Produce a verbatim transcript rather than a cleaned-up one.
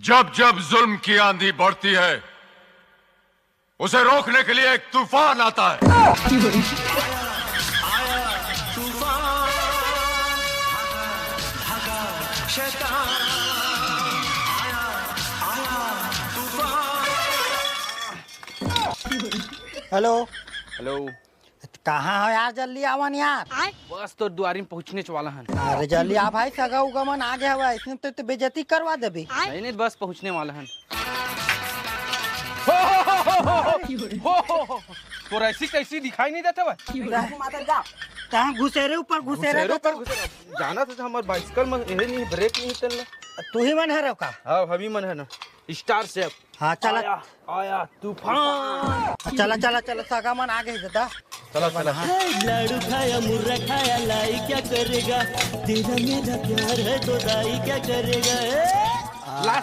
जब जब जुल्म की आंधी बढ़ती है, उसे रोकने के लिए एक तूफान आता है। हेलो। हेलो। कहाँ हो यार, जल्दी आवा न यार। बस तोर दुआरी में पहुँचने वाला हन। अरे जल्दी आ भाई, सगा उगा मन आगे हवय, इसने तो, तो बेइज्जती करवा देबे। नहीं नहीं, बस पहुँचने वाला हन। हो, हो, हो, तोर ऐसी कैसी दिखाई नहीं देते वह? कहाँ घुसेरे ऊपर घुसेरे घुसेरे तो ऊपर घुसेरे। जाना था हमार बाइसिकल में यही नहीं, ब्रेक नहीं चलना। तू ही मन हरव का? हाँ, हमी मन है ना। Star chef. हाँ चला। आया, आया तूफान। चला चला चला, सगा मन आगे दादा। चला चला। लाडू खाया, मुर्रा खाया, लाई क्या करेगा? तेरा मेरा प्यार है तो दाई क्या करेगा? ए? लाश